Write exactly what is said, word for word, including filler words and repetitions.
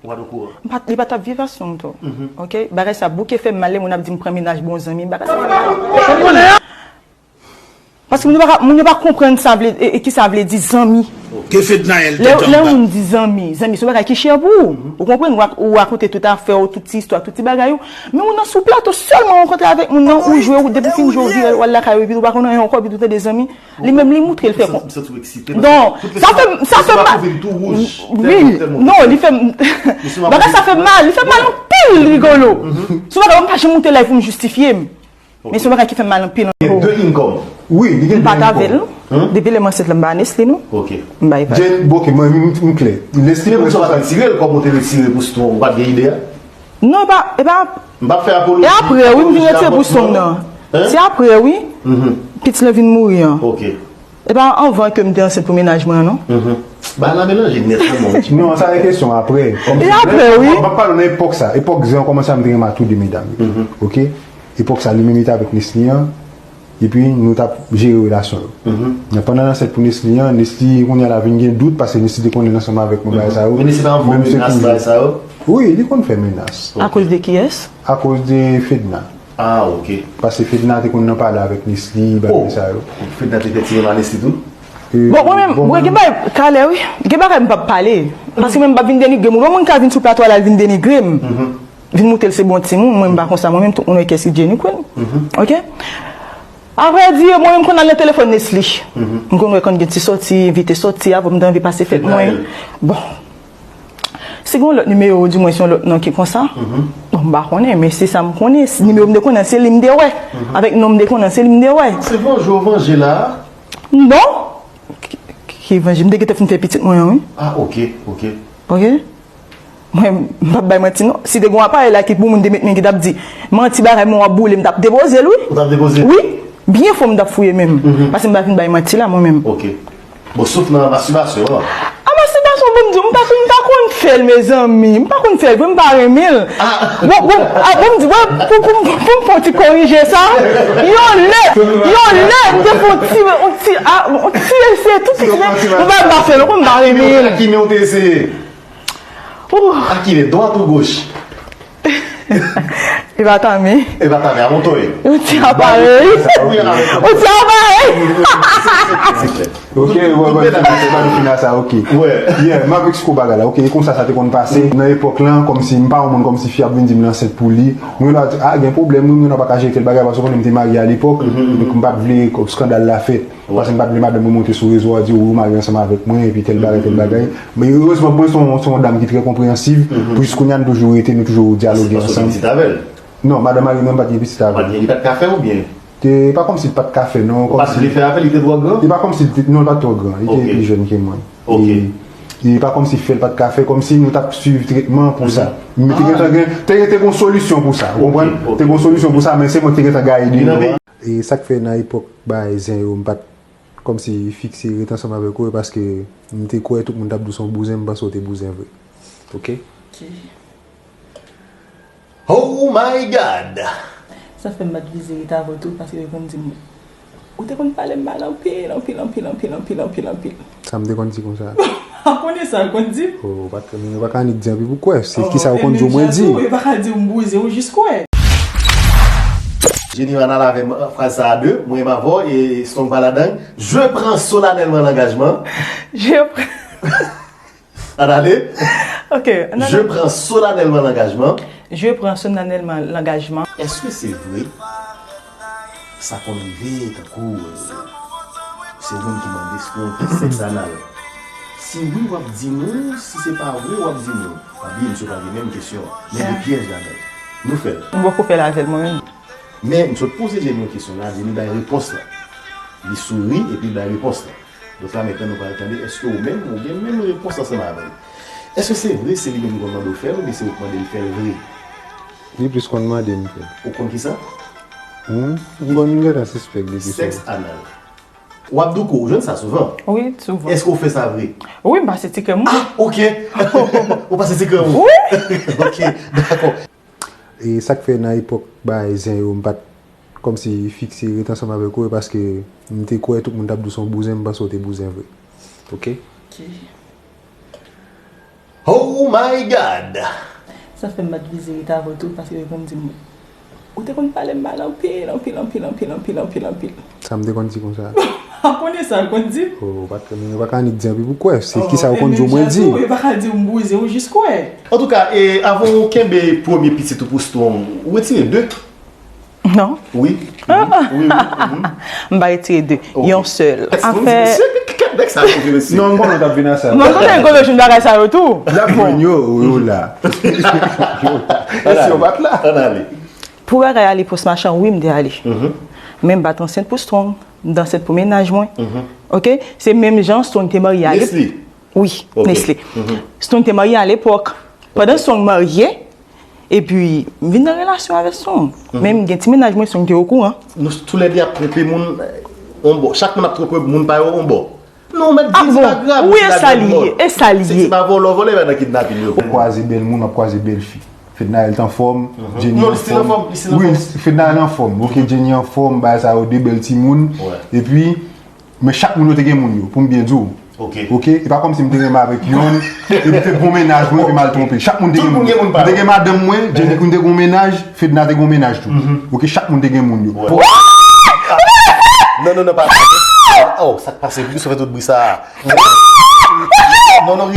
Ou pa t okouran? M pa t- Li pa t ap vye fason m tou. Ok? Bagay sa bouke fè m mal lè moun ap di m pran mennaj bon zanmi. Bagay sa fè m mal. Paske moun yo pa ka- moun yo pa konprann sa vle, e, e ki sa vle di zanmi. Ke Fednaelle Lè, te lè yon moun di zanmi, zanmi se yon bagay ki chè pou ou. Ou konprann, ou, ak- ou rakonte tout afè ou, tout ti istwa, tout ti bagay ou. Men ou nan sou plato sèlman ou rankontre avèk moun nan, ou jwe, ou depi w fin jwe, ou vire, ou al lakay ou, epi ou pa konn anyen ankò, epi ou tande zanmi. Li menm, li moutre, l fè kon. Non, sa fè, sa fè mal. Wi, non, li fè m- Bagay sa fè m mal, li fè m mal anpil, Rigolo. Se yon bagay, m pa janm moute live pou m jistifye m. Men se yon bagay ki fè m mal anpil. Gen de income. Wi, li gen de income. M pa t avè l, non. Depi lè m ansent la, m pa Nestlé, non. Ok. M bay vag. Jen, bon, ok, mwen, m, m klè. Nestlé, mwen, sa pa retire l, kòm ou te retire pou Strong, ou pa t gen ide a? Non, e pa, e pa. M pa fè apoloji. E apre, wi, m vin retire pou Strong nan. Se apre, wi. Pitit lan vin mouri an. Ok. E pa anvan ke m te ansent pou mennaj mwen an, non. Bagay la melanje nèt, non, mon. Non, sa se kesyon apre. E apre, wi. M ap pale nan epòk sa. Epòk zen an kòmanse a, m te renmen a tou de medam yo. Ok? Epòk sa, li menm li te avèk Nestlé an, epi nou t ap jere relasyon yo. Nan pandan l ansent pou Nestlé an, Nestlé kounye a la vin gen dout, paske Nestlé te konnen l ansanm avèk mwen, bagay sa yo. Men Nestlé pa anvan menas, bagay sa yo? Wi, li konn fè menas. Akoz de kiyès? Akoz de Fedna. Ah, ok. Paske Fedna te konn nan pale avèk Nestlé, bagay sa yo. Fedna te fè ti menm a Nestlé tou? Bon, mwen menm, mwen gen bagay, talè, wi. Gen bagay m p ap pale. Paske menm m p ap vin denigre moun. Yon moun ka vin sou plato a la, l vin denigre m. Vin moutre l se bon timoun, mwen m pa konsa. Mwen menm, tout moun wè kiyès ki Jenny Queen. Ok? Avrèdi, mwen menm, m konn al nan telefòn Nestlé. M konn wè konn gen ti sòti, envite sòti, avè m te anvi pase fèt mwen. Bon. Si gen yon lòt nimewo, di mwen se yon lòt non ki konsa. Bon, m pa konnen, men se sa m konnen. Si nimewo m te konnen, se li m te wè. Avèk non m te konnen, se li m te wè. Se vanje w vanje la? Non. Ki, ki vanje? M te gentan fin fè pitit mwen an, wi. Ah, ok, ok. Ok? Mwen, m p ap bay manti, non. Si te gen yon aparèy la ki pou moun te met men ki t ap di manti bagay, mwen w ap boule, m t ap depoze l, wi. Ou t ap depoze? Wi. Byen fò m t ap fouye menm. Paske m pa vin bay manti la, mwen menm. Ok. Bon, sof nan mastibasyon an. A, mastibasyon, bon, m di w, m pa konn, m pa konn fè l, mezanmi. M pa konn fè l vre, m pa renmen l. Bon, bon, a, bon, m di, bon, pou, pou, pou m fè yon ti korije sa, yon lè, yon lè, m te fè yon ti, yon ti, a, yon ti eseye, tout ti, m pa, m pa fè l, m pa renmen l. Ki men w te eseye? Ou. A ki men, dwat ou goch? E pa tame. E pa tame, a montoy. Yon ti aparèy. Yon ti aparèy. Ok, wè, wè, se pa nou fini a sa, ok. Yeah, m ap eksplike w bagay la, ok, e konsa sa te konn pase. Nan epòk lan, kòmsi, m pa yon moun kòmsi fi ap vin di m l ansent pou li. Mwen la, a, gen pwoblèm, wi, mwen la pa ka jere tèl bagay, paske w konnen m te marye a lepòk, donk m pa t vle skandal la fèt. Paske m pa t vle madanm mwen monte sou rezo a di, wi, ou marye ansanm avèk mwen, epi tèl bagay, tèl bagay. Men erezman pou mwen, se yon, se yon dam ki trè konpreyansiv. Pou jis kounye a, nou toujou rete, nou toujou dyaloge ansanm. Se paske w gen pitit avè l? Non, madanm mari mwen pa t gen pitit avè l. Pa t gen, li pa t ka fè oubyen? E pa kòmsi li pa t ka fè, non. Ou pa t vle fè avè l, li te twò gran? E pa kòmsi li te, non, li pa t twò gran. Li te pi jèn ke mwen. Ok. E, e pa kòmsi fè l pa t ka fè, kòmsi nou t ap swiv tretman pou sa. Men te gentan gen, te, te gen yon solisyon pou sa, ou konprann? Te gen yon solisyon pou sa, men se mwen ki te gentan gaye deyò a. E sa k fè nan epòk bagay zen yo, m pa t kòmsi fikse ret ansanm avèk ou, e paske m te kwè tout moun t ap di w se yon bouzen, m panse w te bouzen vre. Ok? Ok. Oh my God! Sa fè m pa t vize ret avè w tou, paske yo konn di m, ou te konn pale m mal anpil, anpil, anpil, anpil, anpil, anpil, anpil. Sa m te konn di konsa? M pa konnen sa yo konn di m. Oh, ou pa t, ou pa ka annik di anpil pou kwè. Se kisa yo konn di w, mwen di. Yo pa ka di w m bouzen, ou jis kwè. Jenny, ann al avè m, fraz sa a de, mwen m avè w, e Strong pa ladan. Je prends solennellement l'engagement. Je prends. Ann ale. Ok, ann ale. Je prends solennellement l'engagement. Je prends solennellement l'engagement. Èske se vre? Sa konn rive tankou, euh, se moun ki mande si w fè sèks anal. Si wi, w ap di nou, si se pa vre, w ap di nou. Pa bliye, misye pa gen menm kesyon an. Men gen pyèj ladan l. Nou fè l. M poko fè l avè l mwen menm. Men m sot poze Jenny yon kesyon la, Jenny bay repons la. Li souri epi l bay repons la. Donk la mentnan nou pral tande èske ou menm ou gen menm repons ansanm avè l. Èske se vre se li menm ki konn mande w fè l oubyen se ou k mande l fè l vre? Li plis konn mande m fè l. Ou konn kisa? Hmm, m konn, m gentan sispèk de kisa. Sèks anal. W ap douko, ou jwenn sa souvan? Wi, souvan. Èske ou fè sa vre? Wi, m pase ti krèm, wi. Ah, ok. Ou pase ti krèm, wi? Wi. Ok, dakò. E sa k fè nan epòk bagay zen yo, m pa t kòmsi fikse ret ansanm avèk ou, e paske m te kwè tout moun t ap di w se yon bouzen, m panse w te bouzen vre. Ok? Ok. Oh my God! Sa fè m pa t vizite avè w tou, paske yo konn di m, ou te konn pale m mal anpil, anpil, anpil, anpil, anpil, anpil, anpil. Sa m te konn di konsa. Ou konnen sa l konn di m. Oh, pa t, men yo pa ka annik di anpil pou kwè. Se ki sa yo konn di w, mwen di. Yo pa ka di m bouzen, ou jis kwè. Antouka, e, avan ou kenbe premye pitit ou pou Strong, ou retire de? Non. Wi. Mhm. Wi, wi. Mhm. M pa retire de. Yon sèl. Afè. Kèt nèg sa, mesye. Non, m konnen w t ap vin a sa. Mwen konnen gwo jwenn bagay sa yo tou. L ap jwenn yo, yo la. E si yo pa t la? Ann ale. Pou bagay ale pòs machan, wi, m te ale. Men m pa t ansent pou Strong. M te ansent pou mennaj mwen. Ok? Se menm jan Strong te marye ale. Nesly. Wi, Ok. Nesly. Strong te marye alepòk. Pandan Strong marye, epi m vin nan relasyon avèk Strong. Men m gen ti mennaj mwen, Strong te okouran. Nou toulède ap twonpe moun, eh, on bò. Chak moun ap twonpe moun pa yo on bò. Non, mèt Ah di, di pa bon? grav. Wi, Se e sa la li mòd. Ye, e sa li Se ye. Se pa vòlò, vòlò, e pa nan kidnapin yo. Kwaze bèl moun, ap kwaze bèl fi. Fednaelle t anfòm, Jenny Non, li still anfòm. anfòm, li still Wi, anfòm. Fednaelle anfòm. Ok, Jenny anfòm, bagay sa yo, de bèl timoun. Wè. Epi, men chak moun yo te gen moun yo, pou m byen di w. Ok. Ok, e pa kòmsi m te renmen avèk yonn, epi te gon mennaj mwen, epi m al twonpe. Chak moun te Tout gen moun moun. Gen moun pa M te yo. Gen madanm mwen, Jenny Queen te gon mennaj, Fedna te gon mennaj tou. Ok, chak moun te gen moun yo. Wè. Non, non, non, pa. Oh, sa k pase? Poukisa w fè tout bri sa? Non, non,